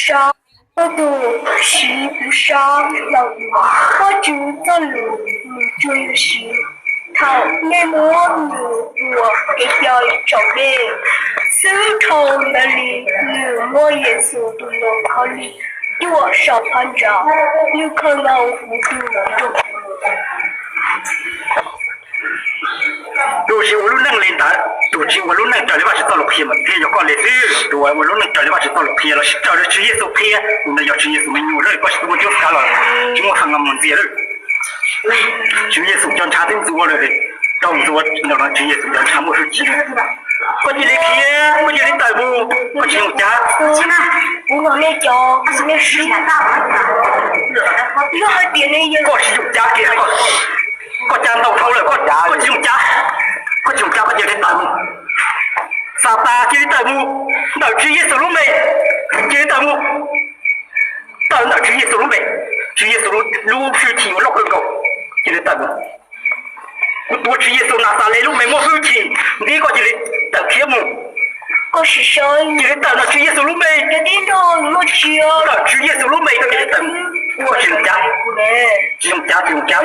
sab, koj tus siv kuv sab los ua. Vajtswv txoj lus nws tsuas yog siv. Thaum nej muab nws ua kev cai tsaum dej xwb, dhau ntawd li nws muab Yexus tus ntoo khaub lig cuam saum phab ntsa, nws khaws nkaus kuv tus nroog. Tus tsis ua lub neej li ntawd, tus tsis ua lub neej raws li Vajtswv txoj lus qhia mas thiaj yog koj li xwb. Tus uas ua lub neej raws li Vajtswv txoj lus qhia lossis raws li Tswv Yexus qhia, tus ntawd yog Tswv Yexus me nyuam lawm, koj tsis tau muaj cuab kav los tsis muaj qhov no mus ntxias lawm. Tswv Yexus cov ntshav twb ntxuav lawm, rau ntxuav no Tswv Yexus cov ntshav muaj hwj chim. Koj cia li khiav, koj cia li tawm mus, koj tsis yoog cav. Koj tsis yoog cav kiag, koj cav ntau dhau lawm, koj tsis yoog cav, koj tsis yoog cav, koj cia li tawm mus. Xatas, cia li tawm mus ntawm Tswv Yexus lub npe, cia li tawm mus. Tawm ntawm Tswv Yexus lub npe, Tswv Yexus lub hwj chim uas loj kawg nkaus, cia li tawm mus. Kuv tuav Tswv Yexus Naxales lub npe muaj hwj chim, ntiab koj cia li tawm khiav mus. Koj sim saib, cia li tawm ntawm Tswv Yexus lub npe, ntawm Tswv Yexus lub npe koj cia li tawm mus. Koj tsis yoog cav, tsis yoog cav, tsis yoog cav.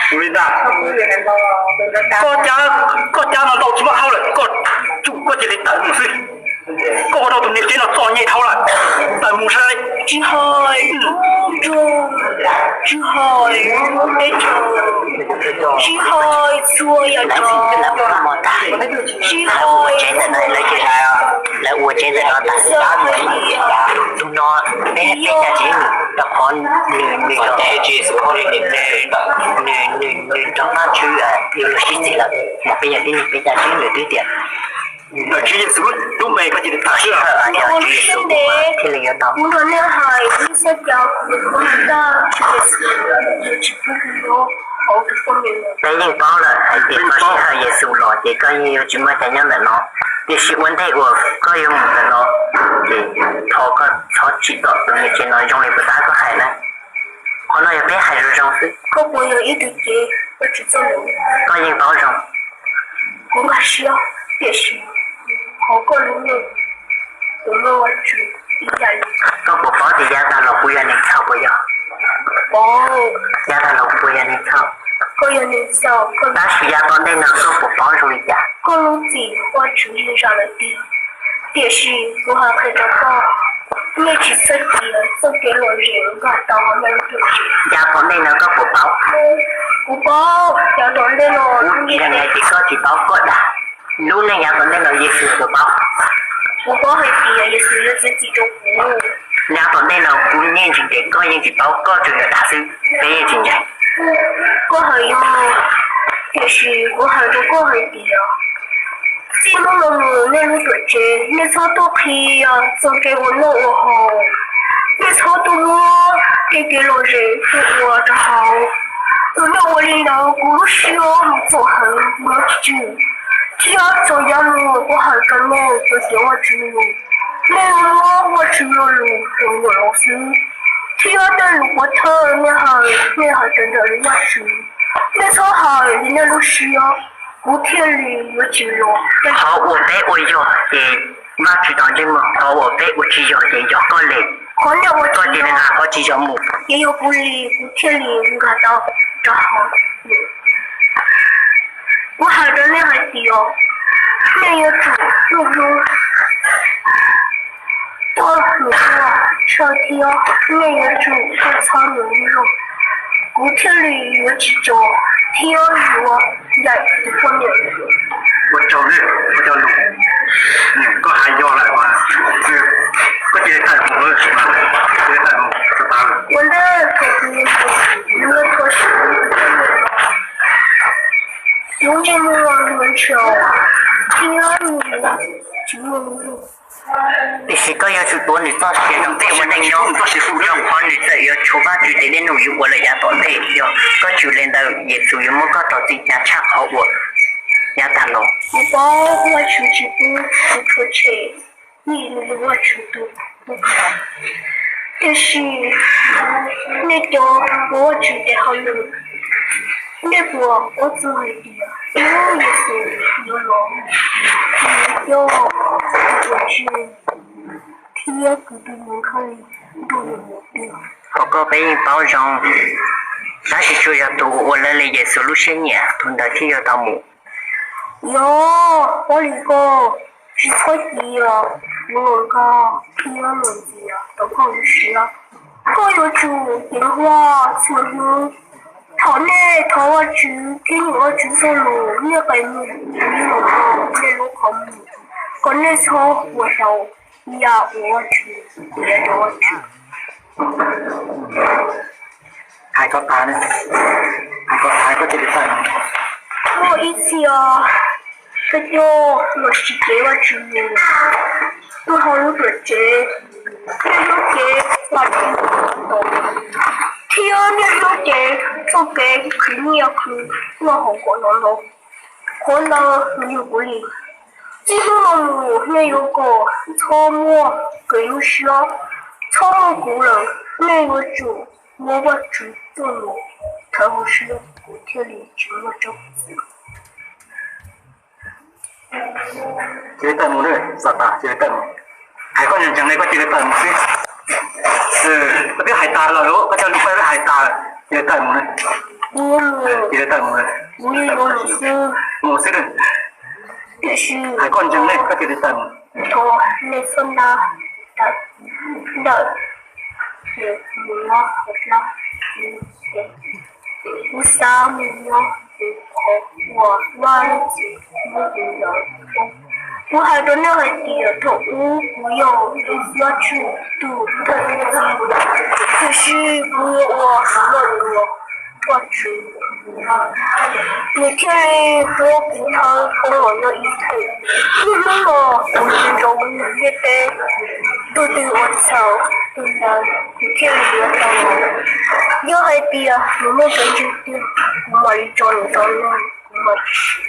Ua li ntag, koj cav, koj cav no ntau tsis muaj qhov lawm, koj tsum koj cia li tawm mus xwb. Koj ua rau tus niam tsev no txom nyem dhau lawm, tawm mus saib. Tsis hais tub nroog, tsis hais teb chaws, tsis hais txhua yam tsav, tsis hais lawv ua tsev ntawm no tas, tus no peb, peb caj tsev nws rau qhov nws, nws, nws nrog Vajtswv yuav luag sib txig lawm, mas peb yog tib neeg peb caj tsev nws twb tias ntawm Tswv Yexus lub npe koj cia li tawm xwb, thiaj li yuav tau. Kuv nrog nej hais ib xyob cov kuv ua tag, Tswv Yexus yuav tsis pub kuv nyob hauv tus poj niam no. Peb yeej paub lawm hais tias koj sij hawm Yexus los ces koj yeej yuav tsis muaj cai nyob ntawm no. Tiam sis ua ntej uas koj yuav mus ntawm no, ces thov koj txhob tsim txom tus niam tsev no zoo li puas tab koj hais na. Qhov no yog peb hais zoo zoo xwb. Koj puas yog ib tug cev Vajtswv txoj lus? Koj yeej paub zoo. Kuv nkag siab, tiam sis qhov koj lub neej puas muaj Vajtswv ib yam li. Koj puas paub tias yav tag los kuv yog neeg txhaum puas yog? Yav tag los kuv puas yog neeg txhaum? Koj yog neeg txhaum, tab sis yav tom ntej no koj puas paub zoo li cas? Koj lub txim Vajtswv yeej zam lawm tiag. Tiam sis kuv hais qhia rau koj, nej tsis txhob cia txoj kev lom zem nkag tau hauv nej lub tuam tsev. Yav tom ntej no koj puas paub? Kuv paub, yav tom ntej no kuv yeej hais tias koj tsis paub, koj dag. Lub neej yav tom ntej no Yexus puas paub? Kuv paub hais tias Yexus yuav txiav txim rau kuv. Yav tom ntej no kuv yeej tsis ntes, koj yeej tsis paub, koj tsuas yog dag xwb, peb yeej tsis ntseeg. Koj hais yog, tiam sis kuv hais rau koj hais tias, txij hnub no mus nej lub tuam tsev nej txhob tuaj qhia txog kev ua noj ua haus, nej txhob tuaj muab tej kev lom zem tuaj ua rau haus. Tus neeg ua li ntawd kuv lub siab mus txaus heev mus tsis tswm, thiab txog yav mus kuv hais rau nej cov cov Vajtswv lus, nej muab Vajtswv lo lus ua nyuam los xwb, thiab tej lus pov thawj nej hais, nej hais raws nraim li Vajtswv. Nej txhob hais li nej lub siab, kuv thiaj li yuav tsis los. Qhov uas peb ua yog ces Vajtswv tau ntsej muag, qhov uas peb ua tsis yog ces yog koj li. Qhov nej ua koj cia li nqa qhov tsis yog mus, ces yog kuv li, kuv thiaj li nkag tau rau hauv. Kuv hais rau nej hais tias, nej yuav tsum tuaj hlub, tuaj hlub, tuaj tshawj thiab nej yuav tsum tuaj txhawb nws lub zog, kuv thiaj li yuav tsis tso thiab yuav ncaim tus poj niam. Ua tsaug, ua tsaug lus, koj hais yog lawm, koj cia li tawm mus, cia li tawm mus, ua ntej thaum kuv yuav mus, kuv yuav thov siab rau tus poj niam no, lub ntsej muag yuav ntshaus thiab nws tsis muaj lub ntuj. Tiam sis koj yuav tsum tuav nws txoj sia nrog peb ua neej nyob, rau qhov nws txawm yuav tshuav Vajtswv tes dej num yug ua lawm yav tom ntej, yog koj tsis ua li ntawd Yexus yuav muab koj rau txim hnyav tshaj qhov uas yav tag los. Kuv paub Vajtswv tsis pub kuv rhuav tshem ib yam li Vajtswv tus tub, tiam sis nej cov ua Vajtswv tes hauj lwm, nej puas paub txog hais tias hnub Yexus yuav los? Yog, thiab kwv tij Mus Khaj Li nrog nws mus tiag. Thaum koj peb yeej paub zoo, tab sis tsuas yog tus uas ua lawv li Yexus lub siab nyiam, tus ntawd thiaj yuav tau mus. Yog, Paj Lis koj, tsis txhob cia kuv los nkag thiab los ntxias tau koj lub siab. Koj yuav tsum ceev faj txhua hnub. Thaum nej thov Vajtswv thiab nyeem Vajtswv txoj lus, nej qe mus, kuv yeej los nrog nej lub qhov muag, kom nej txhob ua tau yam uas Vajtswv nyiam rau Vajtswv. Hais kom tas, hais kom tas koj cia li tawm. Muaj ib txhia koj coj los tsis cev Vajtswv mus, tuaj hauv lub tuam tsev, niaj hnub cev Vajtswv, thiab niaj hnub cev txoj kev khwv nyiaj khwv txiaj hauv kom no los. Qhov ntawd nws yog kuv li. Txij hnub no mus nej yuav kom txhob muaj kev nyuaj siab, txhob muaj kuv lawm, nej yuav tsum muab Vajtswv txoj lus thawb hauv siab, kuv thiaj li tsis muaj tseeb. Cia li tawm mus, Xatas, cia li tawm mus. Hais koj ntseeg ntseeg li koj cia li tawm mus xwb. Koj twb hais tas lawm, koj cov lus koj twb hais tas lawm, cia li tawm mus. Cia li tawm mus. Mus xwb. Hais koj ntseeg li koj cia li tawm mus. Kuv xav mus nyob hauv qhov uas Vajtswv muab kuv ntawd. Kuv hais rau nej hais tias thaum ub kuv yog tus Vajtswv tus thawj tub, tiam sis kuv yuav ua Vajtswv, nws thiaj li muab kuv thawb poob los nyob ib txhis. Niaj hnub no kuv ntsia ntsoov nws ntiaj teb, tus twg ua txhaum tus ntawd kuv thiaj li yuav tau los. Yog hais tias nws muaj kev ntseeg tiag, kuv mam li tso nws tau los, kuv mam tsis siv.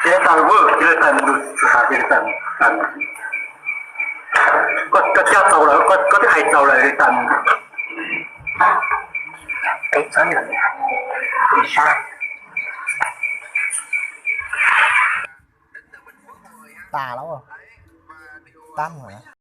Cia li tawm, cia li tawm mus, cia li tawm mus. Koj caj txaus lawm, koj twb hais txaus lawm, tawm mus. Tas lawm, tab mus.